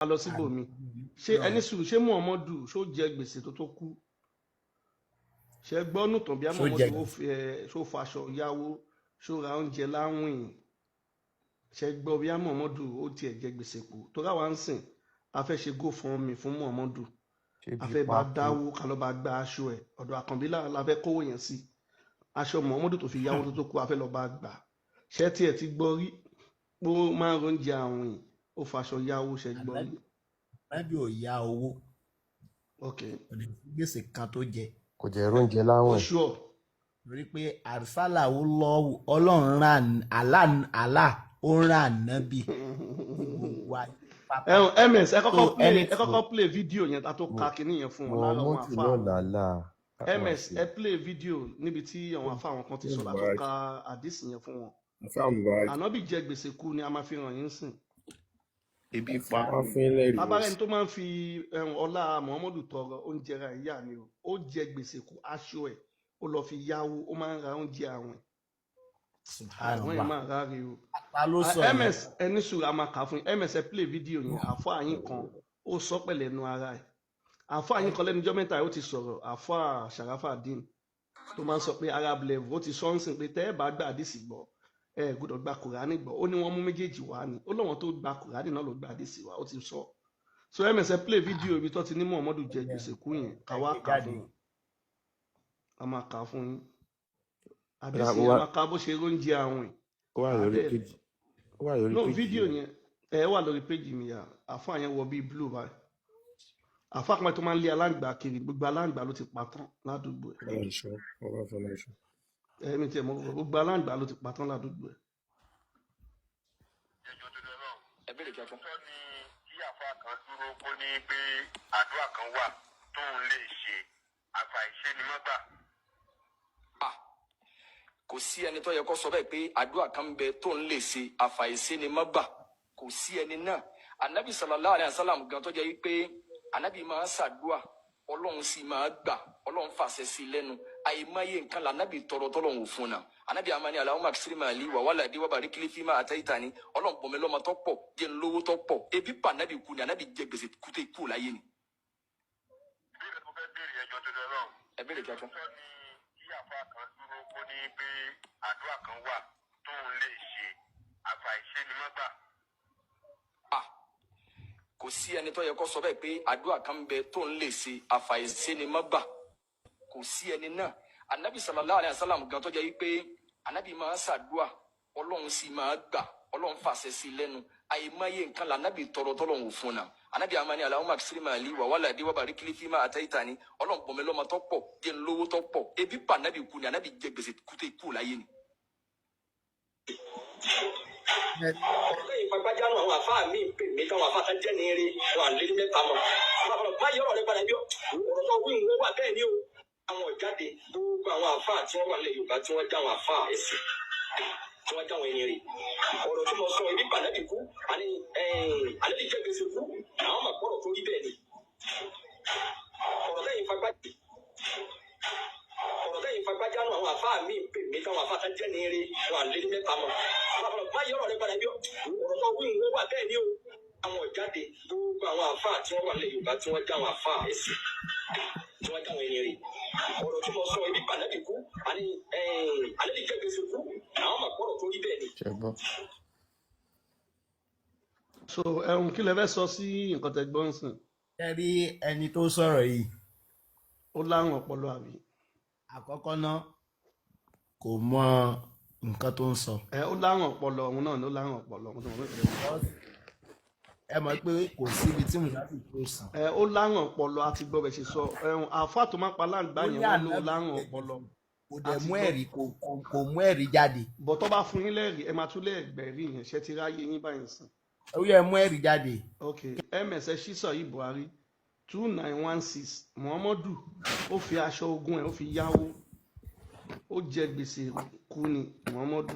Lọ síbòmí. Ṣé ẹni sùúrù, ṣé Muhammadu ṣó jẹ gbèsè tó kú? Ṣe gbọ́ nùtàn bí Ṣó jẹ Muhammadu ó fi ẹ ṣó faṣọ yáwó, ṣó ra oúnjẹ láwìn? Ṣe gbọ́ bí Muhammadu ó tiẹ̀ jẹ gbèsè kú? Tó ráwa ń sìn, a fẹ́ ṣe GoFundMe fún Muhammadu. Ṣé A bí fẹ́ bá pa kú? dáwó ká ló bá gba aṣọ ẹ̀ ọ̀dọ̀ Àkànbí la fẹ́ kówó yẹn sí. Aṣọ Muhammadu tó fi yáwó tó kú, a fẹ́ lọ bá gbà. Ṣé tiẹ̀ ti gbọ́ rí pé ó máa ń róúnjẹ àwìn, ó faṣọ yáwó? Ṣe gbọ́ rí? Ànábì ò yá owó. Ok. Kò dẹ̀ sí gbèsè kan tó jẹ. Kò jẹ́ róúnjẹ Ó láwìn. ṣùọ́. Torí pé àrísálà ó lọ́wọ́ Ọlọ́run rán àlá, àlá ó rán Ànábì sí gbogbo ayé pátá. Ẹ̀hún ms, ẹ So kọ́kọ́ play, ẹ anything kọ́kọ́ play fídíò yẹn tá tó ka kinní yẹn fún wọn lára àwọn Muhammadu àfa náà àwọn. làálà Ms, ẹ play fídíò níbi tí àwọn àfa àwọn kan ti sọ̀rọ̀ tó Mubarak. ka àdìsí yẹn fún wọn. Afa Mubarak. Ànábì jẹ gbèsè kú ni a máa fi hàn yín sìn. Ebi pa. Wọ́n fún yín lẹ́rìí Tabarẹ́ni nísìn. tó máa ń fi ẹ̀hún ọlá Muhammadu tọrọ oúnjẹ ra ìyá ni o. Ó jẹ gbèsè kú, aṣọ ẹ̀ ó lọ fi yáwó, ó máa ń ra oúnjẹ àwìn. Àwọn yẹn Subhanallah. máa ráre o. Ta ló sọ yẹn? Ms, ẹni sùúrù, a máa kà á fún yín. Ms, ẹ play fídíò yẹn. Àfọ àyín kan ó sọ pẹ̀lẹ́ ẹnu ara ẹ̀. Àfọ àyín kan lẹ́nu ọjọ́ mẹ́ta ó ti sọ̀rọ̀, àfọ Sharafa Dín tó máa ń sọ pé Arab level, ó ti sọ ń sìn pé tẹ́ ẹ bá gbà àdìsí gbọ́, ẹ gbọ́dọ̀ gba Kùránì gbọ́. Ó ní wọ́n mú méjèèjì wá ni, ó lọ́wọ́n tó gba Kùránì náà ló gba àdìsí wá. Ó ti sọ. So ms, ẹ play fídíò ibi tó ti ní Muhammadu jẹ gbèsè kú yẹn, ká wá Ẹ gbé kà á jáde. fún yín. A máa kà á fún yín. Ó Àdìsí yẹn, a wà máa ka bó ṣe róúnjẹ àwìn. Ó wà lórí Àdẹ péjì, ó wà lórí no péjì fídíò yẹn. Yẹn ẹ wà lórí péjì mi. Yà àfọ yẹn wọ bíi blue báyìí. Àfọ àpẹẹrẹ tó máa ń lé aláǹgbá kiri, gbogbo aláǹgbá ló ti pa tán ládùúgbò ẹ. Fọlọ́nṣọ́, ọba Fọlọ́nṣọ́. Ẹ̀mí tiẹ̀ mọ̀, gbogbo aláǹgbá ló ti pa tán ládùúgbò ẹ. Ẹ béèrè kíákíá. Sọ ni kí àfa kan dúró kó ní pé àdúrà kan wà tóun lè ṣe, àfàìṣe ni mọ́gbà. Ah, kò sí ẹni tó yẹ kó sọ bẹ́ẹ̀ pé àdúrà kan ń bẹ tó ń lè ṣe, àfàìṣe ni má gbà. Kò sí ẹni náà. Anabi sallallahu alayhi wa sallam gan tó jẹ́ wípé anabi máa ń ṣàdúà, Ọlọ́run sì máa gbà, Ọlọ́run fàṣẹ sí i lẹ́nu. Àìmọye nǹkan la anabi tọrọ tọ́lọ́run ò fún náà. Anabi amani Allahumma aksir mali wa waladi wa barik li fima ataitani. Ọlọ́run bọ̀ mí lọ́mọ tó pọ̀, jẹ́ n lówó tó pọ̀. Ebi pa anabi kú ni, anabi jẹ gbèsè kúté kú láyé ni. Ìbéèrè tó fẹ́ béèrè, ẹjọ́ tó lọ́rùn. Ẹ béèrè kíákíá. Sọ ni kí àfa kan dúró kó ní pé àdúrà kan wà tóun lè ṣe, àfàìṣe ni mọ́gbà. Ah, kò sí ẹni tó yẹ kó sọ bẹ́ẹ̀ pé àdúrà kan ń bẹ tó ń lè ṣe, àfàìṣe ni má gbà. Kò sí ẹni náà. Anabi sallallahu alayhi wa sallam gan tó jẹ́ wípé anabi máa ń ṣàdúà, Ọlọ́run sì máa gbà, Ọlọ́run fàṣẹ sí i lẹ́nu. Àìmọye nǹkan la anabi tọrọ tọ́lọ́run ò fún náà. Anabi amani Allahumma aksir mali wa waladi wa barik li fima ataitani. Ọlọ́run bọ̀ mí lọ́mọ tó pọ̀, jẹ́ n lówó tó pọ̀. Ebi pa anabi kú ni, anabi jẹ gbèsè kúté kú láyé ni. Ọ̀rọ̀ lẹ́yìn fagbájánu, àwọn àfáà mi ń pè mí táwọn àfáà tán jẹ́ ní eré wọn à lé ní mẹ́ta mọ́. Má yọ ọ̀rọ̀ rẹ padà bí ọ̀rọ̀ tó wí ń wà bẹ́ẹ̀ ni o. Àwọn ọ̀jáde gbogbo àwọn àfáà tí wọ́n wà nílẹ̀ Yorùbá tí wọ́n já àwọn àfáà ẹ̀sìn tí wọ́n já àwọn ẹni rè. Ọ̀rọ̀ tí mo sọ, ibi pàdánù kú àní àlejò jẹ́ gbèsè kú, àwọn máa gbọ́dọ̀ tó rí bẹ́ẹ̀ ni. Ọ̀rọ̀ lẹ́yìn fagbájì, ọ̀rọ̀ lẹ́yìn fagbájánu, àwọn àfáà mi ń pè mí táwọn àfáà tán jẹ́ ní eré wọn à lé ní mẹ́ta mọ́. Má yọ ọ̀rọ̀ rẹ padà bí ọ̀rọ̀ tó wí ń wà bẹ́ẹ̀ ni o. Àwọn ọ̀jáde gbogbo àwọn àfáà tí wọ́n wà nílẹ̀ Yorùbá tí wọ́n já àwọn àfáà ẹ̀sìn tí wọ́n já àwọn ẹni rè. Ọ̀rọ̀ tí mo sọ, ibi pàdánù kú àní àlejò jẹ́ gbèsè kú, àwọn máa gbọ́dọ̀ tó rí bẹ́ẹ̀ ni. Ṣe gbọ́? So ẹ̀hún, kí lẹ fẹ́ sọ sí nǹkan tẹ́ gbọ́ ń sìn? Ẹ rí ẹni tó sọ̀rọ̀ yìí. Ó lárùn ọpọlọ àbí? Àkọ́kọ́ náà, kò mọ nǹkan tó ń sọ. Ẹ ó lárùn ọpọlọ, òun náà ló lárùn ọpọlọ, òun tó mọ̀ pé Ẹ mọ̀ pé kò síbi tí mùsàlùmí tó sàn. Ẹ ó lárùn ọpọlọ, àti gbọ́ bẹ̀ ṣe sọ. Ẹ̀hún, àáfà tó máa pa láǹgbá Ó yẹn ní wọ́n ló ànábì lárùn jẹ ọpọlọ. Kò dẹ̀ Àti mú gbọ́. ẹ̀rí, kò mú ẹ̀rí jáde. Bọ̀ tó bá fún yín lẹ́rìí, ẹ máa tún lẹ́ẹ̀gbẹ̀rí yẹn. Ṣe ti ráyé yín báyìí sìn? Ó yẹ mú ẹ̀rí jáde. Ok, ms, ṣísọ yìí, Buhari 2916, Muhammadu ó fi aṣọ ogun ẹ̀ ó fi yáwó, ó jẹ gbèsè kú ni Muhammadu.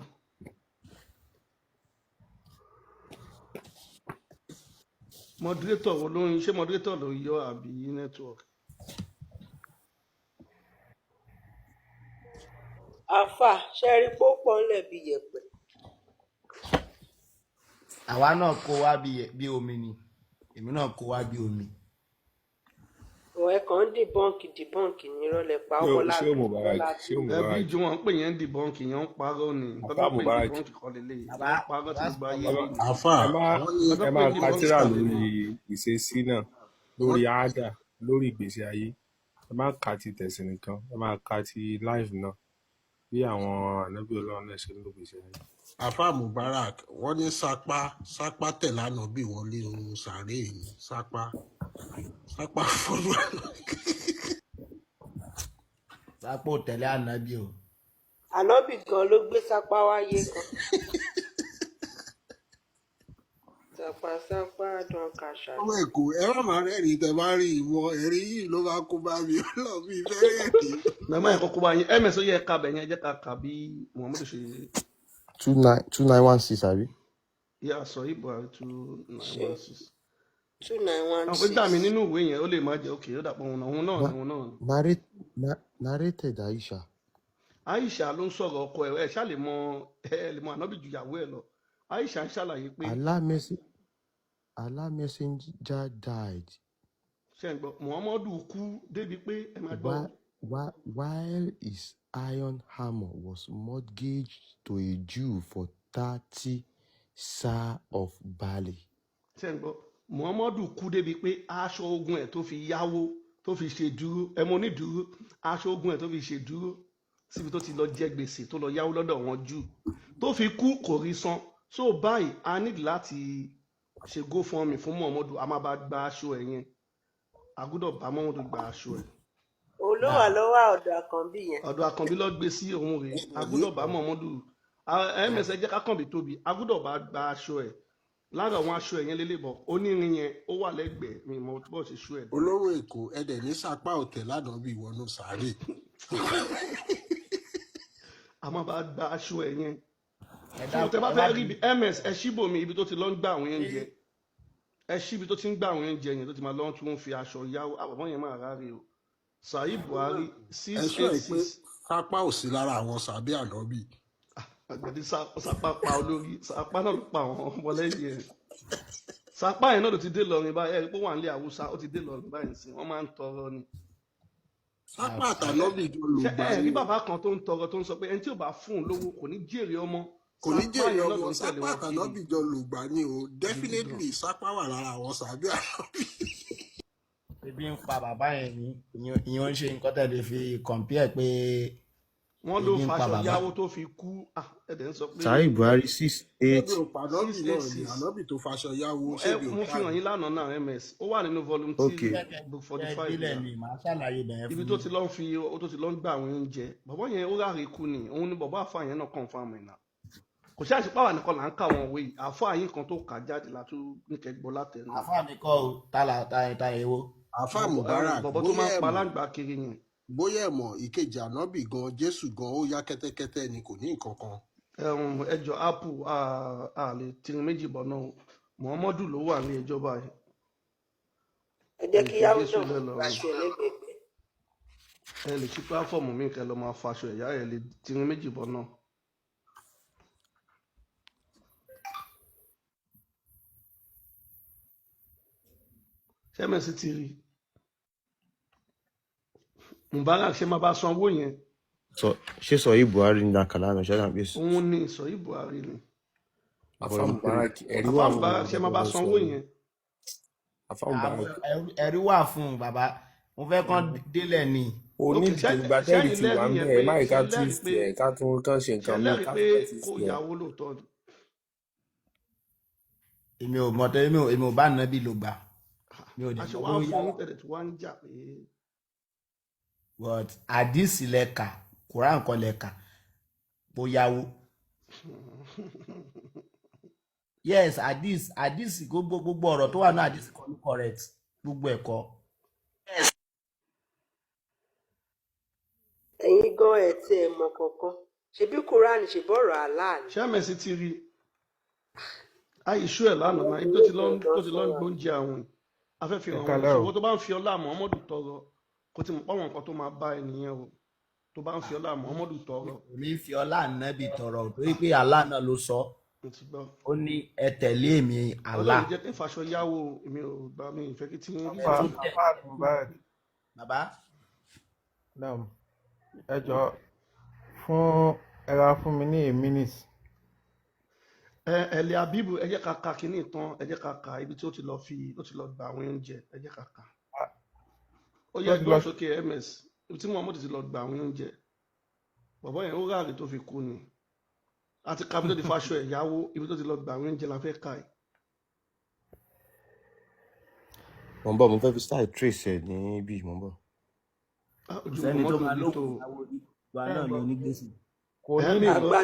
Moderator wo ló ń ṣé? Moderator ló yọ àbí network? Àáfàá ṣe rí i pé ó pọ̀ ńlẹ̀ bíi yẹ̀pẹ̀. Àwa náà kó wá bí omi ni. Èmi náà kó wá bí omi. Ọ̀ ẹ kàn ń dìbọ́ǹkì dìbọ́ǹkì ní ìrọ̀lẹ́ pa Ṣé ọmọlá ṣé Mubarak ọlá ṣé Ẹbí Mubarak ju wọn ń pè yẹn ń dìbọ́ǹkì yẹn ń parọ́ ni. Nǹkan Afa tó ń pè ní Mubarak dìbọ́ǹkì kọ́ lélẹ̀ Bàbá yẹn ń parọ́ tí bàbá gbogbo ayé ẹ má rí ni. Àáfà ẹ má wọ́n ní Nǹkan tó ẹ ń pè máa ní ka dìbọ́ǹkì tírà kọ́ lórí lélẹ̀. ìṣesí náà, lórí àádà, lórí ìgbésí ayé. Ẹ má ka ti tẹ̀sìn nìkan, ẹ máa ka ti life náà, bí àwọn ànábì Ọlọ́run náà ṣe ń lò ìgbésí ayé. Àáfà Mubarak, wọ́n ní sápá sápá tẹ̀lé ànábì wọlé inú sàréè ni sápá sápá fọlọ́ ànábì. Sápò tẹ̀lé ànábì o. Ànábì gan ló gbé sápá wáyé gan. Sápá sápá dán kàṣà Ọmọ Èkó, ẹ má máa rẹ́rìn-ín tẹ bá rí ìwọ ẹ̀rín yìí ló máa kó bá mi ọlọ́run mi fẹ́ rẹ́rìn-ín. Màmá yẹn kọ́kọ́ bá yín ms ó yẹ ká bẹ̀ yẹn, ẹ jẹ́ ká kà bí Muhammadu ṣe 292916, àbí? Yà sọ Buhari two nine ṣe one six. 2916. Àwọn pé dà mí nínú ìwé yẹn, ó lè má jẹ́ òkè, ó dàpọ̀ òun náà òun náà ni òun náà ni. Narrated Aisha. Aisha ló ń sọ̀rọ̀ ọkọ ẹ̀, ẹ ṣáà lè mọ, ẹ lè mọ ànábì ju ìyàwó ẹ̀ lọ. Aisha ń ṣàlàyé pé Allah messenger died ṣe ń gbọ́, Muhammadu kú débi pé ẹ máa gbọ́ o. while his iron armor was mortgaged to a Jew for 30 sa of barley. Ṣe ń gbọ́, Muhammadu kú débi pé aṣọ ogun ẹ̀ tó fi yáwó tó fi ṣe dúró, ẹ mọ onídùúró, aṣọ ogun ẹ̀ tó fi ṣe dúró síbi tó ti lọ jẹ gbèsè tó lọ yáwó lọ́dọ̀ wọn jù tó fi kú kò rí san. So báyìí a need láti ṣe GoFundMe fún Muhammadu, a máa bá gba aṣọ ẹ̀ yẹn, a gbọ́dọ̀ bá Muhammadu gba aṣọ ẹ̀. Òun ló wà lọ́wọ́ ọ̀dọ̀ àkànbí yẹn. Ọ̀dọ̀ àkànbí lọ gbé sí òun rèé, a Ẹ̀dẹ̀ ní gbọ́dọ̀ bá Muhammadu ms ẹ jẹ́ kákànbí tóbi, a gbọ́dọ̀ bá gba aṣọ ẹ̀. Lára àwọn aṣọ ẹ̀ yẹn lélẹ̀ bọ̀ onírin yẹn ó wà lẹ́gbẹ̀ẹ́ mi mọ bó ṣe ṣú ẹ̀ dé. Olówó Èkó, ẹ̀dẹ̀ ní sápá ọ̀tẹ̀ lánàá bí ìwọ́nú sàréè. A máa bá gba aṣọ ẹ̀ yẹn. Ẹ So tẹ dákun, bá ẹ má fẹ́ rí bínú. ibi ms ẹ ṣíbò mi ibi tó ti lọ ń gbà àwọn oúnjẹ, ẹ ṣí ibi tó ti ń gbà àwọn oúnjẹ yẹn tó ti máa lọ tún fi aṣọ yáwó àbọ̀bọ̀ yẹn máa ráre o. Sahih Buhari Ẹ six sọ eight ẹ pé six. sápá ò sí lára àwọn sàbí ànábì. Àgbàdì Sapa pa olórí, Sapa náà ló pa àwọn ọmọlẹ́yìn ẹ̀. Sapa yẹn náà ló ti dé lọrin báyìí, ẹ rí pé ó wà nílé Haúsá, ó ti dé lọrin báyìí sí, wọ́n máa ń tọrọ ni. Sápá àtànábì jọ Ṣé lògbà ẹ ni rí o. bàbá kan tó ń tọrọ tó ń sọ pé ẹni tí ò bá fún un lówó kò ní jèrè ọmọ? Kò ní Sapa jèrè yẹn náà ọmọ, ló ń tẹ̀lé sápá wọn kiri àtànábì jọ lògbà ni o. gidi gan. Definitely sápá wà lára àwọn sàbí ànábì. Ebi ń pa bàbá yẹn ní ìyẹn ń ṣe nǹkan tẹ̀lé fi compare pé Wọ́n ló ebi ń pa faṣọ bàbá. yáwó tó fi kú. Ah, ẹ̀dẹ̀ ń sọ pé Sahih Buhari six eight Ṣébi ò pa ànábì six náà eight ni six. ànábì tó faṣọ yáwó Ẹ ṣébi ò mo pa fi hàn ni. yín lánàá náà ms, ó wà nínú volume Okay. three Kẹ́kẹ́ book forty kẹ́ five délẹ̀ yà ni màá ṣàlàyé bẹ̀yẹn ibi fún tó yín. ti lọ ń fi ó tó ti lọ ń gba àwọn oúnjẹ bọ̀bọ̀ yẹn, ó ráre kú ni. Òun ni bọ̀bọ̀ àfa yẹn náà confirm ẹ̀ náà. Kò sí àṣepáwà nìkan là ń kà wọn òwe yìí, àfa yín kan tó kà jáde látú níkẹgbọ́ látẹnu. Àfáà mi kọ́ o, tálà ta èwo. Àáfà Bọ̀bọ̀ Mubarak, bọ̀bọ̀ tó bóyá máa ń ẹ pa mọ̀ aláǹgbá kiri yẹn. bóyá ẹ mọ̀ ìkejì ànábì gan, Jésù gan, ó yá kẹ́tẹ́kẹ́tẹ́ ni, kò ní nǹkan kan. Ẹjọ́ apple a lè tirin méjì bọ̀ náà o. Muhammadu ló wà ní ẹjọ́ báyìí. Ẹ Ẹ jẹ́ lè kí fi yáwó Jésù náà lẹ́ gba lọ́rùn, tiẹ̀ lẹ́gbẹ̀gbẹ́. ẹ lè ṣí pílàfọ́ọ̀mù mi kẹ́ lọ máa faṣọ ẹ̀yà, ẹ lè tirin méjì bọ̀ náà. Ṣé mẹ́sì ti rí Mubarak ṣe máa bá sanwó yẹn? So ṣé Sahih Buhari ní Kàlánà ṣe dà pé Òun ni Sahih Buhari ni. Afa volume three. Mubarak, ẹ̀rí Afa wà fún Mubarak gbogbo ṣe nǹkan máa tó bá fẹ́ sọ sanwó yìí. yẹn? Afa Àwọn Mubarak, ẹ̀rí wà fún un bàbá, mo fẹ́ kán délẹ̀ ni. o Ok, ní ìgbà tẹ́rì ṣẹ́yìn ti wà lẹ́rìí ń yẹn bẹ̀, pé ẹ má yìí ká ṣe lẹ́rìí twist pé ẹ̀, ká tún kán ṣe ṣe nǹkan míì, lẹ́rìí ká pé tún twist kò ẹ̀. yáwó lóòótọ́ ni? Èmi ò mọ̀ tẹ́, èmi ò bá ànábì ló gbà, mi ò dẹ̀ Aṣọ mọ̀ wa bóyá fún yín tẹ̀lé tí wọ́n ń jà pé but àdìsí lẹ kà, Quran kọ́ lẹ kà bóyáwó. Yes, àdìsí gbogbo gbogbo ọ̀rọ̀ tó wà ní àdìsí kọ́ ló correct, gbogbo ẹ̀kọ́. Ẹ̀yin gan ẹ̀ tí ẹ mọ̀ kankan, ṣebí Quran ṣe bọ̀rọ̀ Allah ni. Ṣé mẹ́sì ti rí àìṣú ẹ̀ lánàá náà ibi Ọlọ́run tó ti lọ ń gan fúnra. gbóúnjẹ àwìn afẹ́fẹ́ Ẹ hàn wọ́n kálẹ́ o. ṣùgbọ́n tó bá ń fi ọlá Muhammadu tọrọ kó ti mọ̀ pé àwọn nǹkan tó máa bá ẹnìyẹn o, tó bá ń fi ọlá Muhammadu tọrọ. Èmi ń fi ọlá ànábì tọrọ torí pé Allah náà ló sọ. Mo ti gbọ́. Ó ní ẹ tẹ̀lé èmi Allah. Ọlọ́run jẹ́ kí n faṣọ yáwó, èmi ò gbà, mi ìfẹ́ kí tí ń rí. Ẹ Afa tún tẹ̀ Afa Mubarak. Bàbá. Naam, ẹ jọ fún ẹ ra fún mi ní a minute. Ẹ ẹlẹ abibu, ẹ jẹ́ ká ka kínní tán, ẹ jẹ́ ká ka ibi tí ó ti lọ fi ó ti lọ gba àwọn oúnjẹ, ẹ jẹ́ ká ka. Ó Tó yẹ ti gbọ́n lọ sókè ms ibi tí Muhammad ti lọ gba àwọn oúnjẹ. Bàbá yẹn ó ráàlì tó fi kú ni. Àti ká ibi tó ti faṣọ ẹ̀ yáwó, ibi tó ti lọ gba àwọn oúnjẹ la fẹ́ ka ẹ̀. Mo ń bọ̀, mo fẹ́ fi style trace ẹ̀ níbí, mo ń bọ̀. Ah, Kò ojú sẹ́ni tó Muhammadu máa le lókun tó o. ìyàwó rí wa Ṣé náà ń ní gbọ́? onígbèsè. Kò Ẹ ní mi ìdí gbọ́.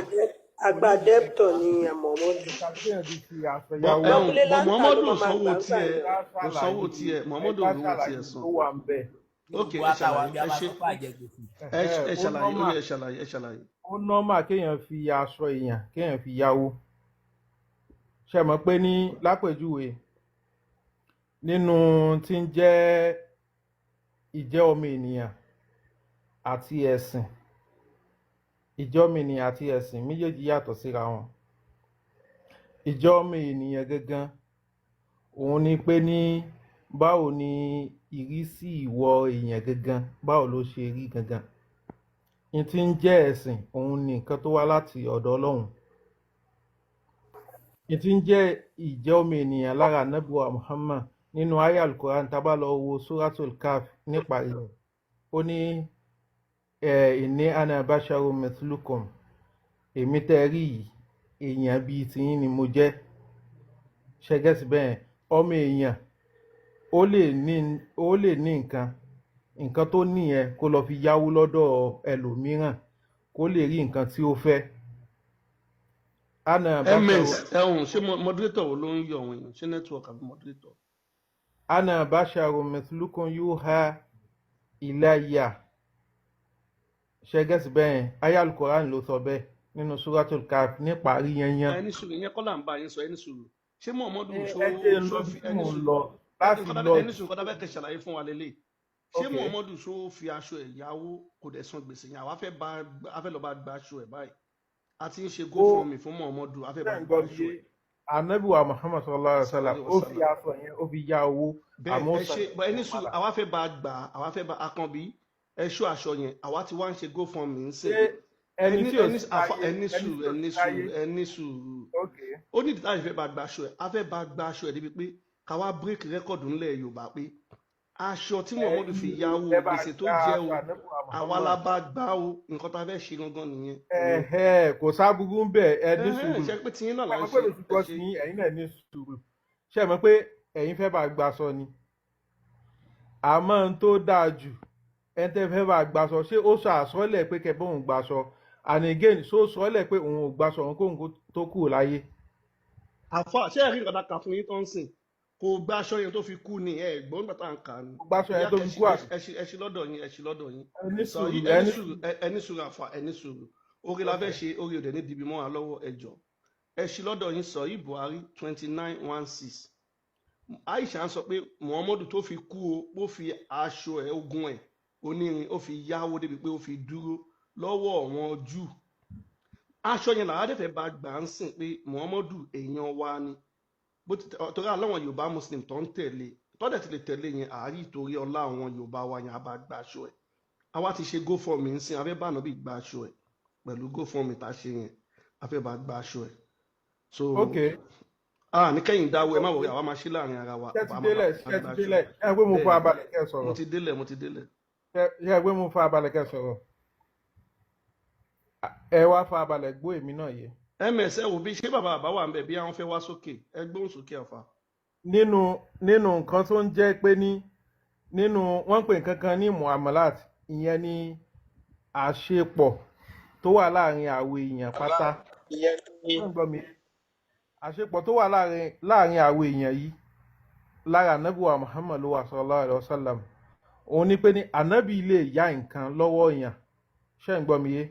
Àgbà dẹ́pítọ̀ ni Muhammadu. nǹkan téèyàn ti fi aṣọ Bọ yáwó. ẹhùn Abúlé bọ láńtà ló Muhammadu ò máa máa sanwó gbà ń gbà tiẹ̀, yẹn. Ká kò sanwó ṣàlàyé tiẹ̀, ẹ Muhammadu ká ò rówó ṣàlàyé tiẹ̀ san. tó wà ń bẹ̀. Ok, Gbogbo ẹ wa tá wà ṣàlàyé, bí a ẹ máa ṣe sọ pé àjẹgbèsè. ẹ Ẹ̀hẹ́, ẹ ó ṣàlàyé, ó nọ́mà yẹ ẹ ṣàlàyé, ẹ ṣàlàyé. ó nọ́mà kéèyàn fi aṣọ èèyàn kéèyàn fi yáwó. Ṣé mọ̀ pé ní lápèjúwe nínú tí ń jẹ́ ìjẹ́ ọmọ ènìyàn àti ẹ̀sìn, ìjẹ́ ọmọ ènìyàn àti ẹ̀sìn méjèèjì yàtọ̀ síra wọn. Ìjẹ́ ọmọ ènìyàn gangan òun ni pé ní báwo ni ìrísí ìwọ èèyàn gangan, báwo ló ṣe rí gangan. N tí ń jẹ́ ẹ̀sìn òun ni nǹkan tó wá láti ọ̀dọ̀ Ọlọ́run. N tí ń jẹ́ ìjẹ́ ọmọ ènìyàn lára Ànábì wa Muhammad nínú Aya Al-Quran, tá a bá lọ wo Suratul Kaf nípa rẹ̀, ó ní inni ana basharu mithlukum, èmi tẹ́ ẹ rí yìí èèyàn bíi tiyín ni mo jẹ́. Ṣẹgẹ́sì bẹ́ẹ̀, ọmọ èèyàn ó lè ní nǹkan tó ní yẹn kó lọ fi yáwó lọ́dọ̀ ẹlòmíràn kó lè rí nǹkan tí ó fẹ́. Ana basharu Ms ẹhùn, ṣé moderator wo ló ń yọ àwọn èèyàn? Ṣé network àbí moderator? Ana basharu mithlukum yuha ilayya. Ṣẹgẹ́sì bẹ́ẹ̀, Aya Al-Quran ló sọ bẹ́ẹ̀ nínú Suratul Kaf níparí yanyan. Ẹni sùúrù, ìyẹn kọ́ là ń bá yín sọ, ẹni sùúrù. Ṣé Muhammadu Ẹ ṣó ẹ jẹ́ ń ṣó lọ fi bí tí ẹni mò ń sùúrù lọ láti nǹkan lọ. tábẹ́ ẹni sùúrù, nǹkan tábẹ́ kẹ́ ṣàlàyé fún wa lélẹ̀. Ṣé Ok, Muhammadu ṣó fi aṣọ ẹ̀ yáwó kò dẹ̀ san gbèsè yẹn? Àwa fẹ́ bá a fẹ́ lọ bá gba aṣọ ẹ̀ báyìí. A ti ń ṣe ó GoFundMe fún Muhammadu, a fẹ́ ṣe bá ń gba gbọ́ mi aṣọ yé ẹ̀. Ànábì wa Muhammad sallallahu alaihi wa sallam Sallallahu ó alaihi fi wasallam. aṣọ yẹn ó fi yá owó Bẹ́ẹ̀ àmọ́ ó ẹ san ṣe gbèsè bọ ẹni yẹn sùúrù, padà. àwa fẹ́ bá gbà, àwa fẹ́ bá Akànbí ẹ ṣó aṣọ yẹn, àwa ti wá ń ṣe GoFundMe ń sìn. Ṣé ẹni Ẹni tí ò ẹni sí àfa láyé ẹni ẹni sùúrù tí ò ẹni sí láyé sùúrù ẹni sùúrù. Ok, Ó ní ìdí táyà fẹ́ bá gba aṣọ ẹ̀, a fẹ́ bá gba aṣọ ẹ̀ débi pé ká wá break record ńlẹ̀ Yorùbá pé aṣọ tí Muhammadu fi ẹ̀yin yáwó ẹ bá gbèsè tó gba jẹ́ aṣọ o, Ànábì wa àwa la Muhammad. bá gbá o, nǹkan tá a fẹ́ ṣe gangan nìyẹn. Ẹ̀hẹ́, kò sábúrú ń bẹ̀, ẹ ní Ẹhẹ́n, sùúrù. ṣe pé tiyín náà Ṣé là ń mọ̀ pé ṣe, mi ti ẹ gbọ́ ṣe. sí yín, ẹ̀yin náà ní sùúrù. Ṣé mọ̀ pé ẹ̀yin fẹ́ bá gbaṣọ ni? Àmọ́ n tó dáa jù, ẹni tẹ́ fẹ́ bá gbaṣọ, ṣé ó sọ àsọ́lẹ̀ pé kẹ́ bóun gbaṣọ? And again, ṣó sọ́lẹ̀ pé òun ò gbaṣọ òun kóun tó kúrò láyé? Àfa, ṣé ẹ̀rí nǹkan tá a kà fún yín tó ń sìn? Kò gba aṣọ yẹn tó fi kú ni, ẹ gbọ́n nígbà tá à ń kà á ni. Kò gbaṣọ Bóyá yẹn tó fi kú àbí? ẹ ṣí lọ́dọ̀ yín, ẹ ṣí lọ́dọ̀ yín. Ẹ ní Sọ sùúrù, yí ẹ ẹni ní sùúrù, sùúrù. ẹni sùúrù àfà, ẹni sùúrù. Orí la Ok, fẹ́ ṣe, orí òde ní dibi mọ́ wa lọ́wọ́, ẹ jọ̀ọ́. Ẹ ṣí lọ́dọ̀ yín, sọ yí Buhari 29:16. Aisha ń sọ pé Muhammadu tó fi kú o, ó fi aṣọ ẹ̀ ogun ẹ̀ onírin ó fi yáwó débi pé ó fi dúró lọ́wọ́ àwọn Júù. Aṣọ yẹn làwọn adẹ́fẹ́ bá gbà ń sìn pé Muhammadu èèyàn wa ni. Bó ti torí aláwọn Yorùbá Muslim tó ń tẹ̀lé, tọ́dẹ̀ ti lè tẹ̀lé yẹn, àárí ìtorí ọlá àwọn Yorùbá wa yẹn a bá gba aṣọ ẹ̀. Àwa ti ṣe GoFundMe ń sìn, a fẹ́ bá ànábì gba aṣọ ẹ̀ pẹ̀lú GoFundMe tá a ṣe yẹn, a fẹ́ bá gba aṣọ ẹ̀. So ok. ah ní kẹ́yìn dáwọ́ ẹ má wọrí, àwa máa ṣe láàrin ara wa, Ṣé ti àwa máa délẹ̀? bá Ṣé gba ti aṣọ ẹ̀. délẹ̀? Ṣé ẹ pé mo Bẹ́ẹ̀ fa ni, abalẹ̀ kẹ́ mo sọ̀rọ̀? ti délẹ̀, mo ti délẹ̀. Ṣé ẹ pé mo fa abalẹ̀ kẹ́ sọ̀rọ̀? Ẹ wá fa abalẹ̀ gbọ́ èmi náà yé. Ms ẹ wò bí ṣé bàbá àbá wà ń bẹ̀ bí àwọn fẹ́ wá sókè, ẹ gbóhùn sókè àfà. Nínú nǹkan tó ń jẹ́ pé ní nínú wọ́n ń pè nǹkan kan ní muamalat, ìyẹn ni àṣepọ̀ tó wà láàrin àwọn èèyàn pátá. Ṣé ń gbọ́ mi? Àṣepọ̀ tó wà láàrin àwọn èèyàn yìí lára Ànábì wa Muhammad ló wà sallallahu alaihi wasallam. Òun ni pé ní Ànábì lè yá nǹkan lọ́wọ́ èèyàn. Ṣé ń gbọ́ mi yé?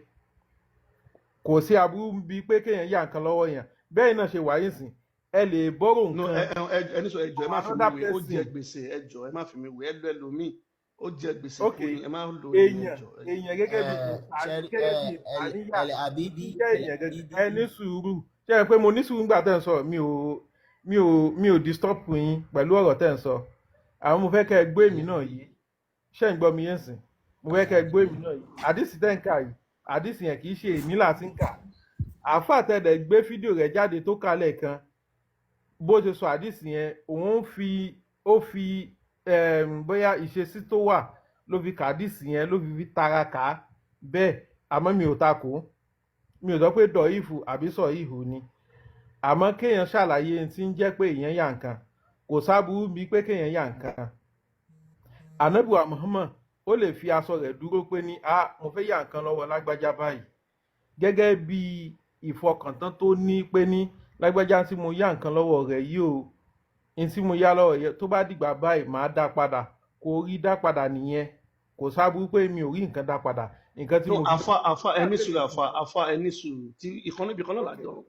Kò sí aburú bíi pé kéèyàn yá nǹkan lọ́wọ́ èèyàn. Bẹ́ẹ̀ náà ṣe wáyé sìn, ẹ lè borrow No, nǹkan ẹ ẹ ẹni sọ, ẹ jọ̀ọ́ ẹ from má fi mi another wé, ó jẹ person. gbèsè, ẹ jọ̀ọ́ ẹ má fi mi wé, ẹ lọ ẹlòmíì, ó jẹ gbèsè kú Ok, ni, ẹ má lo èmi, ẹ èèyàn jọ̀ọ́ ẹ jọ̀ọ́. èèyàn gẹ́gẹ́ bí Ṣẹ́rí gẹ́gẹ́ bí àníyàn ẹlẹ àbíbí jẹ́ ẹlẹ èèyàn gẹ́gẹ́ àbíbí ẹ ní sùúrù. Ṣé ẹ pé mo ní sùúrù nígbà tẹ́ ń sọ, mi ò disturb yín pẹ̀lú ọ̀rọ̀ tẹ́ ń sọ. Àwọn mo fẹ́ kẹ́ ẹ gbọ́ èmi náà yìí. Ṣé ń gbọ́ mi yẹn sìn? Mo fẹ́ kẹ́ ẹ gbọ́ èmi náà yìí. Àdìsí tẹ́ ń kà yìí, àdìsí yẹn kì í ṣe èmi là ti ń kà. Àáfàá tẹ̀lé gbé fídíò rẹ̀ jáde tó kalẹ̀ kan, bó ṣe sọ àdìsí yẹn, òun fi ó fi bóyá ìṣesí tó wà ló fi kàdísì yẹn, ló fi tara kà á bẹ́ẹ̀. Àmọ́ mi ò takò, mi ò sọ pé dọ̀ìfù àbí sọ ìhù ni. Àmọ́ kéèyàn ṣàlàyé ohun tí ń jẹ́ pé èèyàn yà nǹkan, kò sábúrú bíi pé kéèyàn yà nǹkan. Ànábìwá Muhammad ó lè fi aṣọ rẹ̀ dúró pé ní, a mo fẹ́ yà nǹkan lọ́wọ́ lágbájá báyìí, gẹ́gẹ́ bí ìfọkàntán tó ní pé ní lágbájá tí mo yá nǹkan lọ́wọ́ rẹ̀ yìí o, ní tí mo yá lọ́wọ́ yẹn, tó bá dìgbà báyìí màá dá padà. Kò rí dá padà nìyẹn. Kò sábúrú pé mi ò rí nǹkan dá padà, nǹkan tí No, mo fi. Àfa, àfa, ẹ ní sùúrù. Àfa, àfa, ẹ ní sùúrù. Tí ìkan níbi kan náà lájọ,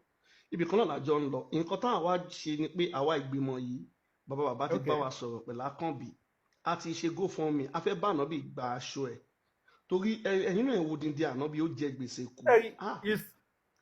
ibì kan náà lájọ ń lọ. Nǹkan táwa wá ṣe ni pé àwa ìgbìmọ̀ yìí, bàbá bàbá ti bá wa sọ̀rọ̀ pẹ̀lú Akànbí, a ti ṣe GoFundMe, a fẹ́ bá ànábì gba aṣọ ẹ̀, torí ẹ̀yin náà, ẹ wo dindi ànábì, ó jẹ gbèsè kú. Ṣẹ́rí Ah,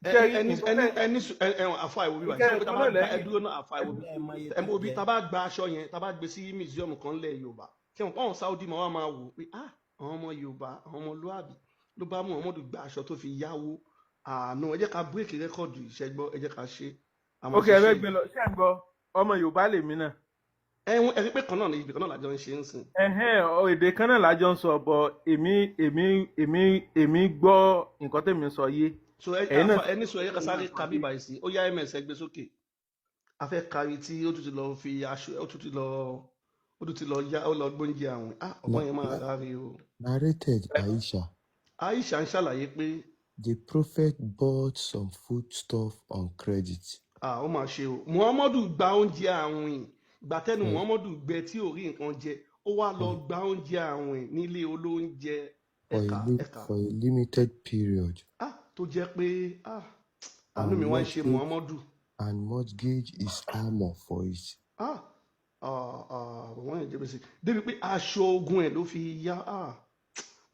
ṣẹ́rí ẹni nǹkan ẹni tẹ́ ẹni ẹwọn àfa, ìwò bíbá nǹkan ṣé wọn pé tá ẹ̀kan a bá náà gba ẹ lẹ́yìn dúró náà, àfa, ìwò bí ẹ mọye ẹ tó mọ bí jẹ. tá a bá gba aṣọ yẹn, tá a bá gbé sí museum kan lẹ̀ Yorùbá, ṣé wọn pọ́n Saudi máa wá máa wò pé, ah, àwọn ọmọ Yorùbá, àwọn ọmọlúàbí ló bá Muhammadu gba aṣọ tó fi yáwó àánú. Ẹ jẹ́ ká break record ìṣẹ́gbọ́, ẹ jẹ́ ká ṣe, a máa Ok, ẹ fẹ́ ṣiṣẹ́ gbé yìí. lọ. Ṣé ń gbọ́, ọmọ Yorùbá lèmi náà. Ẹ rí pé kan náà ni, ibì kan náà làjọ ń ṣe ń sìn. Ẹhẹ́n, èdè kan náà lájọ ń sọ bọ. Èmi gbọ́ nǹkan tèmi ń sọ yé. So ẹ Ẹ̀yin náà àfa, ẹni sọ, ẹ jẹ́ ká ti sáré sọ ka yé. bíbá yìí sí. Ó yá, ms, ẹ gbé sókè. A fẹ́ kárí tí ó tún ti lọ fi aṣọ, ó tún ti lọ yá, ó lọ gbóúnjẹ àwìn. Ah, ọmọ yẹn máa ráre o. Narrated Aisha, Aisha ń ṣàlàyé pé the Prophet bought some foodstuff on credit. Ah, ó máa ṣe o. Muhammadu gba oúnjẹ àwìn gbàtẹ́nu For, Muhammadu gbẹ tí ò rí nǹkan jẹ, ó wá lọ for, gba oúnjẹ àwìn nílé olóúnjẹ. for, a, Ẹ̀ka li- ẹ̀ka for a limited period ah, tó jẹ́ pé, ah, àánú and mi wá ń ṣe mortgaged, Muhammadu. and mortgaged his armor for it. Ah ah ah, wọ́n yẹn jẹ́ bẹ́sẹ̀ débi pé aṣọ ogun ẹ̀ ló fi yá. Ah,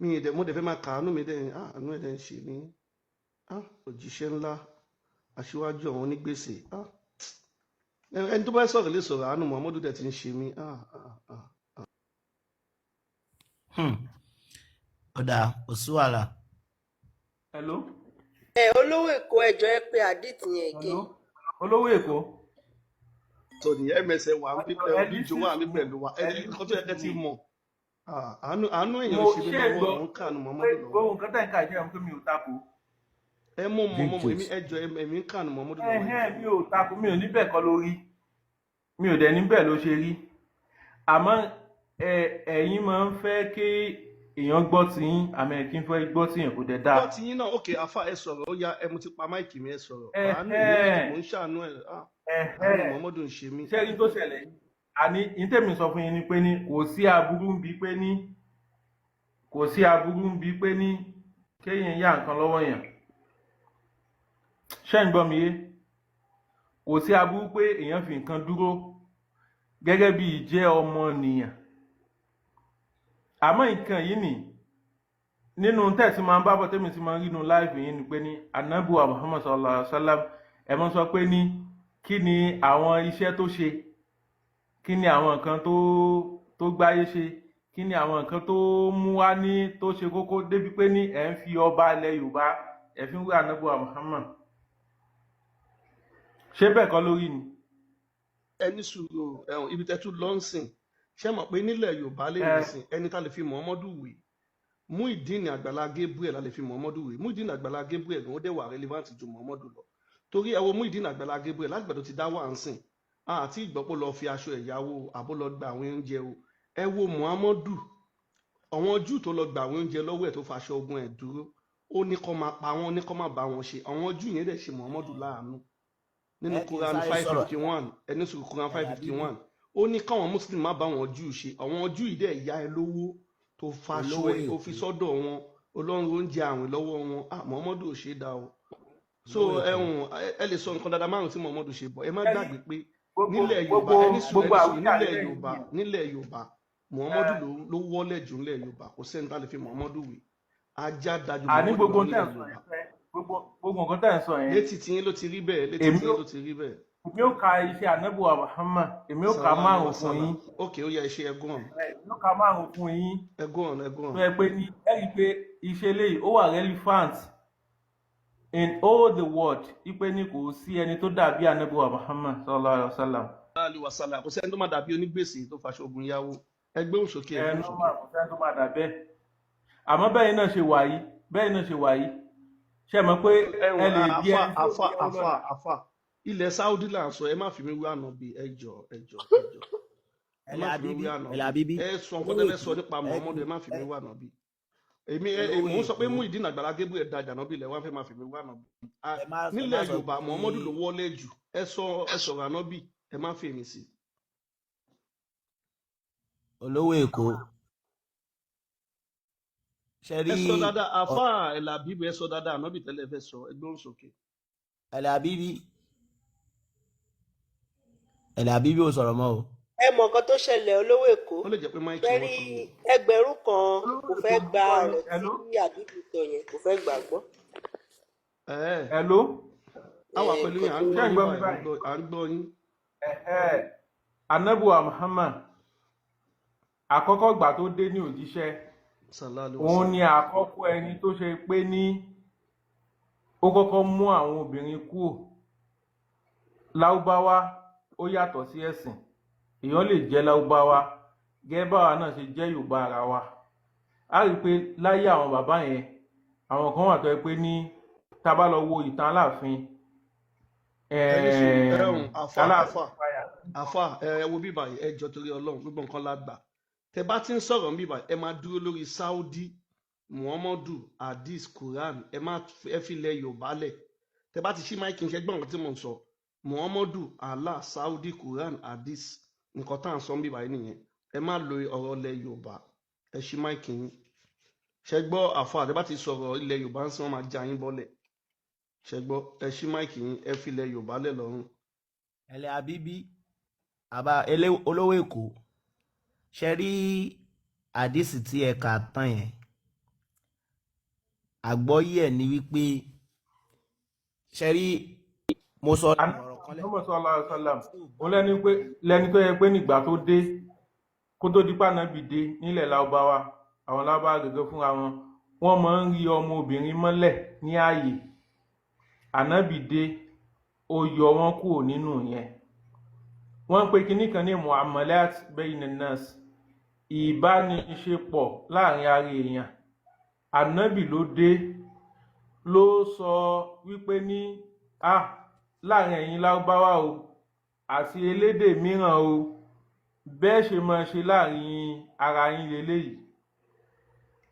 mi ì dẹ̀, mo dẹ̀ fẹ́ máa kàánú mi dẹ̀. Ah, àánú ẹ̀ dẹ̀ ń ṣe mí. Ah, òjíṣẹ́ ńlá, aṣíwájú àwọn onígbèsè. Ah, ẹni tó bá sọ̀rọ̀ lè sọ̀rọ̀. Àánú Muhammadu dẹ̀ ti ń ṣe mí. Ah ah ah. Ó dáa, kò sí wàhálà. Hello. Ẹ olówó Èkó, ẹjọ ẹ pé àdìtì yẹn again. Hello, olówó Èkó. Sọ nìyẹn, msn wà ń bí Ẹ bí ní jo sí wà ní sùúrù, pẹ̀lú wa. ẹ Ẹni ní nǹkan sí tó yẹ kẹ́ ti sùúrù. mọ̀. Ah, àánú èèyàn Mo ń ṣe mí ṣé ẹ lọ́wọ́, gbọ́ mò ń kàánú pé Muhammadu lọ́wọ́. gbogbo nǹkan tẹ̀ ń kà jẹ́ pé mi ò takò. Ẹ mọ̀ mọ̀ Big mọ̀ mọ̀, èmi Joes, ẹ jọ, èmi ń kàánú Muhammadu lọ́wọ́, ẹ Ẹhẹ́n, jọ. mi ò takò, mi ò ní bẹ́ẹ̀ kọ́ lórí, mi ò dẹ̀ ní bẹ́ẹ̀ ló ṣe rí. Àmọ́ ẹ̀yin máa ń fẹ́ kí èèyàn gbọ́ tiyín, àmọ́ ẹ̀ kí n fẹ́ gbọ́ tiyín, kò dẹ̀ dáa. Gbọ́ ti yín náà. Òkè, àfa, ẹ sọ̀rọ̀. Ó yá, ẹ mo ti pa máìkì mi, ẹ sọ̀rọ̀. Àánú èmi méjì Ẹhẹ́n, mò ń ṣàánú ẹ. Ah, àánú ẹhẹ́n, Muhammadu ń ṣe mí. Ṣé rí tó ṣẹlẹ̀ yìí? Àní ní tèmi sọ fún yín ni pé ní kò sí aburú ń bi pé ní kò sí aburú ń bi pé ní kéèyàn yá nǹkan lọ́wọ́ yàn. Ṣé ń gbọ́ mi yé? Kò sí aburú pé èèyàn fi nǹkan dúró gẹ́gẹ́ bí ìjẹ́ ọmọnìyàn. Àmọ́ nǹkan yìí nì nínú tẹ̀sí máa ń bá bọ̀, tẹ́mi sì máa ń rí inú láìfì yín ni pé ní anabuwa Muhammad sallallahu alaihi wa sallam, ẹ mọ́ sọ pé ní kí ni àwọn iṣẹ́ tó ṣe, kí ni àwọn nǹkan tó gbáyé ṣe, kí ni àwọn nǹkan tó mú wá ní tó ṣe kókó, débi pé ní ẹ̀ ń fi ọba ilẹ̀ Yorùbá, ẹ̀ fi ń wé anabuwa Muhammad. Ṣé bẹ́ẹ̀ kọ́ lórí ni? Ẹ ní sùúrù. Ẹ̀hún ibi tẹ́ tún lọ ń sìn, ṣé mọ̀ pé nílẹ̀ Yorùbá lè Ẹ ní sìn, ẹni tá lè fi Muhammadu wé, Muideen Àgbàlá Gabriel la lè fi Muhammadu wé. Muideen Àgbàlá Gabriel gan, ó dẹ̀ wà relevant ju Muhammadu lọ, torí ẹ wo Muideen Àgbàlá Gabriel, láti ìgbà tó ti dá wà ń sìn, àti ìgbọ́pọ̀ lọ fi aṣọ ẹ̀yáwó àbó lọ gba àwọn oúnjẹ o. Ẹ wo Muhammadu, àwọn Júù tó lọ gba àwọn oúnjẹ lọ́wọ́ ẹ̀, tó faṣọ ogun ẹ̀ dúró, ó ní kó máa pa wọ́n, ní kó máa bá wọn ṣe. Àwọn Júù yẹn dẹ̀ ṣe Muhammadu láàánú nínú Ẹ kì í Quran sáré five sọ̀rọ̀ fifty one ẹni sùn Quran five ẹ̀yà fifty bíbí one ó ní káwọn Muslim má bá wọn Júù ṣe. Àwọn Júù yìí dẹ̀ yá ẹ lówó tó faṣọ olówó ẹ, ó fi Èkó sọ́dọ̀ wọn, Ọlọ́run oúnjẹ àwìn lọ́wọ́ wọn. Ah, Muhammadu ò ṣe é dá o. So olówó Èkó ẹ̀hún, ẹ lè sọ nǹkan dáadáa márùn tí Muhammadu ṣe bọ̀, ẹ má ẹ rí gbàgbé pé gbogbo nílẹ̀ Yorùbá, gbogbo ẹni sùn gbogbo ẹni sùn àwíjàre nílẹ̀ lẹ́yìn Yorùbá, yìí nílẹ̀ Yorùbá, Muhammadu ẹ ló wọ́lẹ̀ jù nílẹ̀ Yorùbá. Kò sẹ́ni tá lè fi Muhammadu wé. Ajá dájú àní Muhammadu lọ gbogbo tẹ̀ nílẹ̀ ń sọ Yorùbá. yẹn fẹ́. Gbogbo gbogbo nǹkan tẹ́ ẹ̀ ń sọ yẹn, Létí tiyín ló ti rí bẹ́ẹ̀, létí èmi tiyín ò ló ti rí bẹ́ẹ̀. Èmi ò ka iṣẹ́ ànábùwà Muhammad, èmi ò ka Sallallahu alaihi márùn fún wasallam. yín. Ok, ó yá, iṣẹ́, ẹ go on. Èmi ò ka márùn fún yín. Ẹ go on, ẹ go Tó on. yẹ pé ní ẹ rí i pé iṣẹ́ eléyìí ó wà relevant in all the world, ipe ní kò sí ẹni tó dàbí ànábùwà Muhammad sallallahu alayhi wa sallam. Sallallahu alaihi wasallam. Kò sẹ́ni tó máa dàbí onígbèsè tó faṣọ ogun yáwó. Ẹ gbóhùn sókè, ẹ Ẹ gbóhùn sókè. normal, kò sẹ́ni tó máa dà bẹ́ẹ̀. Àmọ́ bẹ́ẹ̀ náà ṣe wà yìí, bẹ́ẹ̀ náà ṣe wà yìí, ṣe mọ̀ pé ẹ Ẹ̀wọ̀n lè di àfà ẹni tí ó àfà yáwó àfà lọ́la. Àfà, ilẹ̀ Saudi là ń sọ. Ẹ má fi mí wé ànábì, ẹ jọ, ẹ jọ, ẹ jọ, ẹ Ẹlẹ má fi mí Abibi, wé Ẹlẹ ànábì. Abibi, Ẹ sọ nǹkan olówó tẹ́lẹ̀ Èkó, sọ nípa ẹ Muhammadu, ẹ má fi ẹ mí wé ànábì. Èmi ẹ olówó mò ń sọ pé Èkó, Muyideen Àgbàlá Gabriel da jànábì lẹ wá fẹ́ máa fi mí wé ànábì. ẹ má Nílẹ̀ sọ Yorùbá pé Muhammadu ló wọlé jù. Ẹ sọ, ẹ sọ̀rọ̀ ànábì, ẹ má fi èmi sí. Olówó Èkó ṣe Ẹ rí sọ dáadáa, àfà Ẹlẹ Abibi, ẹ sọ dáadáa ànábì tẹ́lẹ̀ fẹ́ sọ. Ẹ gbóhùn sókè. Ẹlẹ Abibi, Ẹlẹ Abibi ò sọ̀rọ̀ mọ́ o. Ẹ mọ nǹkan tó ṣẹlẹ̀, olówó Èkó. Ó lè jẹ́ pé máìkì wọn Fẹ́rí ti ẹgbẹ̀rún kan Olówó kò Èkó, fẹ́ mo gba gbọ́ yín. ọ̀rọ̀ Hello. tí àbíbí sọ yẹn, kò fẹ́ gbà gbọ́. ẹ Hello. Á wà pẹ̀lú Nǹkan yín, à ń tó gbọ́ Ṣé ń yín gbọ́ mi báyìí, à ń báyìí? gbọ́, à ń gbọ́ yín. Ẹ̀hẹ́. Ànábùwà Muhammad, àkọ́kọ́ gbà tó dé ní òjíṣẹ́, Sallallahu alaihi òun wasallam. ni àkọ́kọ́ ẹni tó ṣe pé ní ó kọ́kọ́ mú àwọn obìnrin kúrò láúbáwá. Ó yàtọ̀ sí ẹ̀sìn, èèyàn lè jẹ́ láúbáwá gẹ́gẹ́ báwa náà ṣe jẹ́ Yorùbá ara wa. A rí i pé láyé àwọn bàbá yẹn, àwọn kan wà tó yẹ pé ní tá a bá lọ wo ìtàn Aláàfin Ẹ ní sùúrù, ẹhùn àfà Aláàfin àfà fàyà. àfà, ẹ wo bíbà yìí, ẹ jọ, torí Ọlọ́run, gbogbo nǹkan la gbà. Tẹ bá ti ń sọ̀rọ̀ bíbà, ẹ máa dúró lórí Saudi, Muhammadu, hadith, Quran. Ẹ má ẹ fi ilẹ̀ Yorùbá lẹ̀. Tẹ bá ti ṣí máìkì, ń ṣe gbọ́n nǹkan tí mò ń sọ. Muhammadu, Allah, Saudi, Quran, hadith, nǹkan tá à ń sọ bíbà yìí nìyẹn. Ẹ má lo ọ̀rọ̀ ilẹ̀ Yorùbá. Ẹ ṣí máìkì yín. Ṣẹ gbọ́, àfà? Tẹ bá ti sọ̀rọ̀ ilẹ̀ Yorùbá ń sìn, wọ́n máa já yín bọ́lẹ̀. Ṣẹ gbọ́? Ẹ ṣí máìkì yín, ẹ fi ilẹ̀ Yorùbá lẹ̀ lọ́rùn. Ẹlẹ Abibi, àbá olówó Èkó, ṣe rí àdìsí tí ẹ kà tán yẹn, àgbọ́yé ẹ̀ ni wípé, ṣe rí, mo sọ ọ̀rọ̀ kan lẹ́ Muhammad sallallahu alaihi wasallam, òun lẹ́ni pé lẹ́ni tó yẹ pé nígbà tó dé, kó tó di pànábì dé nílẹ̀ Lárúbáwá, àwọn Lárúbáwá gẹ́gẹ́ fúnra wọn, wọ́n máa ń rí ọmọ obìnrin mọ́lẹ̀ ní ààyè. Ànábì dé, ó yọ wọ́n kúrò nínú yẹn. Wọ́n ń pe kinní kan ní muamalat bayna nas, ìbániṣepọ̀ láàrin ara èèyàn. Ànábì ló dé ló sọ wípé ní a láàrin ẹ̀yin Lárúbáwá o àti elédè mìíràn o, bẹ́ẹ̀ ṣe máa ṣe láàrin ara yín leléyìí,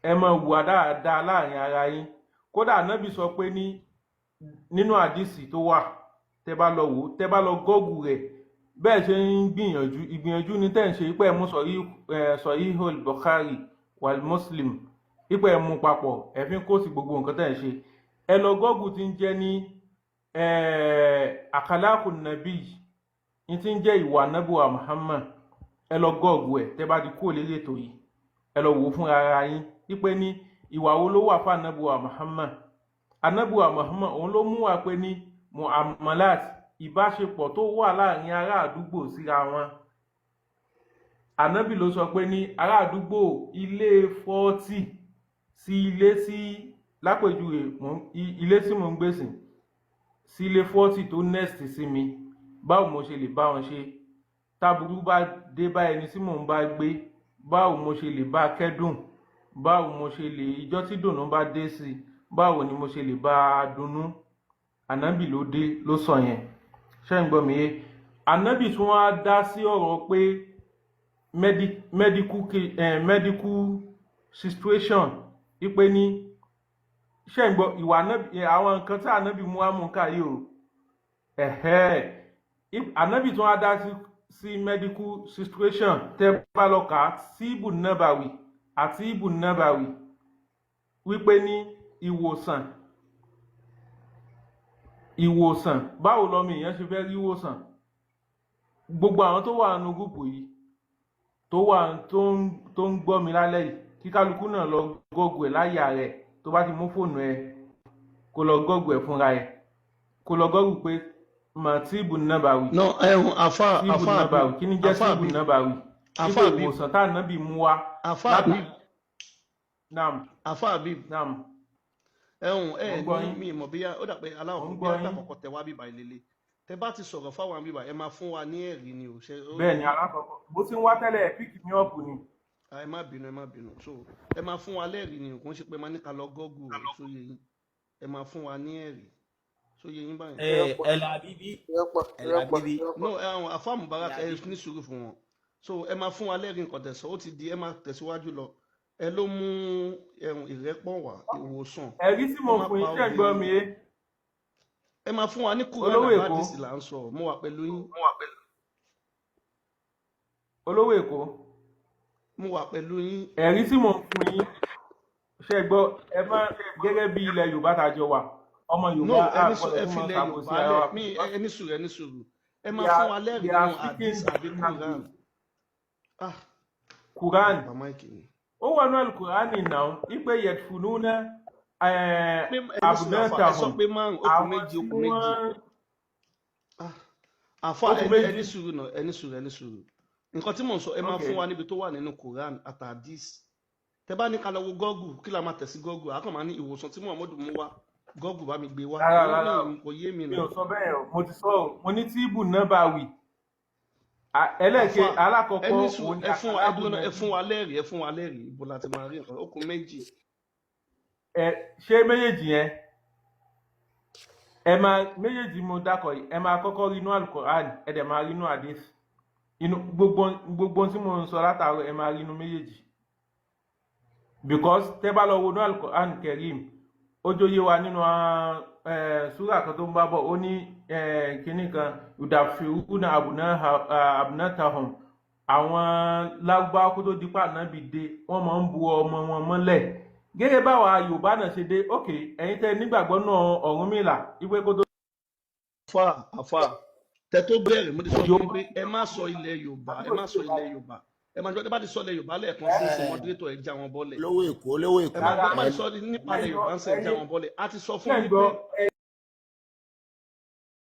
ẹ máa hùwà dáadáa láàrin ara yín. Kódà ànábì sọ pé ní nínú àdìsí tó wà, tẹ bá lọ wò ó, tẹ bá lọ gọ́ọ̀gù rẹ̀, bẹ́ẹ̀ ṣe ń gbìyànjú, ìgbìyànjú ni tẹ́ ń ṣe pé ẹ mú Sahihul Bukhari wal Muslim, ipò ẹ mú papọ̀, ẹ fi ń kó sí gbogbo nǹkan tẹ́ ń ṣe. Ẹ lọ gọ́ọ̀gù tí ń jẹ́ ní àkàlákù nàbí ní tí ń jẹ́ ìwà nàbùwà Muhammad. Ẹ lọ gọ́ọ̀gù ẹ̀, tẹ́ bá ti kúrò lérí ètò yìí, ẹ lọ wò ó fúnra ara yín wípé ní ìwà wo ló wà fún ànábùwà Muhammad. Ànábùwà Muhammad, òun ló mú wa pé ní muamalat, ìbáṣepọ̀ tó wà láàrin ará àdúgbò síra wọn. Ànábì ló sọ pé ní ará àdúgbò ilé 40 sí ilé sí, lápèjúwe, ilé tí mò ń gbé sìn sí ilé 40 tó next sí mi, báwo mo ṣe lè bá wọn ṣe? Táburú bá dé bá ẹni tí mò ń bá gbé, báwo mo ṣe lè bá kẹ́dùn? Báwo mo ṣe lè, ìjọ́ tí dùnnú bá dé sí i, báwo ni mo ṣe lè bá a dunnú? Ànábì ló dé ló sọ yẹn. Ṣé ń gbọ́ mi yé? Ànábì tún wá dá sí ọ̀rọ̀ pé medical situation, wípé ní, ṣé ń gbọ́ ìwà ànábì, àwọn nǹkan tí ànábì mú wá mú ká yìí o. Ẹ̀hẹ́. Ànábì tún wá dá sí medical situation. Tẹ́ bá lọ kà á sí Ibùn Nabawi àti Ibùn Nabawi, wípé ní ìwòsàn, ìwòsàn, báwo lọmọ èèyàn ṣe fẹ́ rí ìwòsàn? Gbogbo àwọn tó wà nínú gúùpù yìí, tó wà tó ń gbọ́ mi lálẹ́ yìí, kí kálukú náà lọ gọ́gù ẹ̀ láyà rẹ̀, tó bá ti mú fóònù ẹ̀. Kó lọ gọ́gù ẹ̀ fúnra ẹ̀, kó lọ gọ́gù pé mà tíìbù nàbàwì. No, ẹhun àfa Tíìbù àfa nàbàwì, Habib, kí ni jẹ́ àfa tíìbù Habib, nàbàwì? àfa Ipe Habib, ìwòsàn tá ànábì mú wá àfa láti Habib, nam. Àfa Habib. Nam. Ẹhun Mò ẹ ń gbọ́ ní yín. mi mọ̀ bíyá ó dà pé Mò aláwọ̀ ń bí gbọ́ yín. àtàkọ́kọ́ tẹ wá bíbá ìlélẹ̀, tẹ bá ti sọ̀rọ̀ fáwọn bíbá, ẹ máa fún wa ní ẹ̀rí ni ò ṣe ó Bẹ́ẹ̀ yé ni yín. alákọ̀ọ́kọ́ bó ti ń wá tẹ́lẹ̀, píkì ní ọ̀pù ni. Ẹ má bínú, ẹ má bínú. So ẹ máa fún wa lẹ́rìí ni, kò ń ṣe pé máa ní ká lọ gọ́gù o. Sóye yín? Ẹ máa fún wa ní ẹ̀rí, sóye yín báyìí? Ẹ ẹ là bíbí, Irọ́ pọ̀, ẹ là irọ́ pọ̀, bíbí. irọ́ No, pọ̀. ẹ àwọn àfa Mubarak, Ẹ là ẹ bíbí. ní sùúrù fún wọn. So ẹ máa fún wa lẹ́rìí nǹkan tẹ̀sán ó ti di, ẹ máa tẹ̀síwájú lọ. Ẹ ló mú ẹ̀hún ìrẹ́pọ̀ wá, ìwòsàn Ẹ̀rí tí kó mo má fún pa yín, ṣẹ́ ń gbọ́ obìnrin. mi é? Ẹ máa fún wa ní Quran Olówó Èkó. àbádìsí là ń sọ. Mo wà pẹ̀lú yín. Olówó Èkó. Mo wà pẹ̀lú yín. Ẹ̀rí tí mo fún yín, ṣe gbọ́, ẹ má gẹ́gẹ́ bí ilẹ̀ Yorùbá tá a jọ wà, ọmọ No, Yorùbá ẹ á ní sùúrù, gbọ́dọ̀ ẹ tún fi máa ilẹ̀ ṣàbòsí Yorùbá ara lẹ̀ wa. mí. Ẹ ní sùúrù, ẹ ní sùúrù. Ẹ We máa fún are wa lẹ́rìí we are nínú speaking hadith àbí different Quran. language. Ah, Quran pa máìkì mi. Ó wà ní Alukurani náà ipe yẹtùnúnà Pé ẹ ní sùúrù àfa, ẹ sọ abunatahum pé márùn ó kù àwọn méjì, tí ó kù méjì. wọ́n Ah, àfa, ó kù ẹ ní ẹ ní méjì. sùúrù náà, ẹ ní sùúrù, ẹ ní sùúrù. Nǹkan tí mò ń sọ, ẹ máa Ok fún wa níbi tó wà nínú Quran àtàdís. Tẹ bá ní ká lọ wo Google, kí la máa tẹ̀ sí Google? Àkàn máa ní ìwòsàn tí Muhammadu mú wá, Google bá mi gbé wá. Rárá, Ní rárá o, ní kò yé mi mi nà. ò sọ bẹ́ẹ̀ o. Mo ti sọ o, mo ní tíìbù nàbàwì. Ẹlẹ́ẹ̀kẹ́ Àfa, ẹ alákọ̀ọ́kọ́ ní sùúrù, òun ni ẹ fún wa, ẹ àkàlábù dúró náà, ẹ nàbí. fún wa lẹ́rìí, ẹ fún wa lẹ́rìí. Ibo la ti máa rí nǹkan? Ó kù méjì. Ẹ ṣé méjèèjì yẹn, ẹ máa méjèèjì mo dákọ̀ yìí, ẹ máa kọ́kọ́ rí inú alukoran, ẹ dẹ̀ máa rí inú hadith, inú gbogbo gbogbo tí mo ń sọ látàárọ̀, ẹ máa rí inú méjèèjì, because tẹ́ bá lọ wo inú alukoran kerim, ó jóyè wa nínú súrà kan tó ń bá bọ̀, ó ní kinní kan ìdàfíhùnà àbùnátàhùn. Àwọn lárúbáwá kó tó di pa ànábì dé, wọ́n máa ń bu ọmọ wọn mọ́lẹ̀ gẹ́gẹ́ báwa Yorùbá náà ṣe dé. Ok, ẹ̀yin tẹ́ nígbàgbọ́ náà Ọ̀rúnmìlà ìwé kó tó Àfa, àfa, tẹ tó bẹ̀rẹ̀, mo ti sọ fún yín Yorùbá pé ẹ má sọ ilẹ̀ Yorùbá, ẹ má sọ ilẹ̀ Yorùbá. Ẹ má jọ, ẹ bá ti sọ ilẹ̀ Yorùbá lẹ́ẹ̀kan sí sí, Ẹ moderator, ẹ já wọn bọ́lẹ̀. olówó Èkó, olówó Ẹ Èkó. má gbọ́, Rárá. ẹ má Ẹ ti sọ nípa ilẹ̀ Ẹjọ Yorùbá ń sẹ́, ẹ já ẹyin wọn bọ́lẹ̀. A ti sọ fún ṣe ń yín gbọ́ pé ẹ.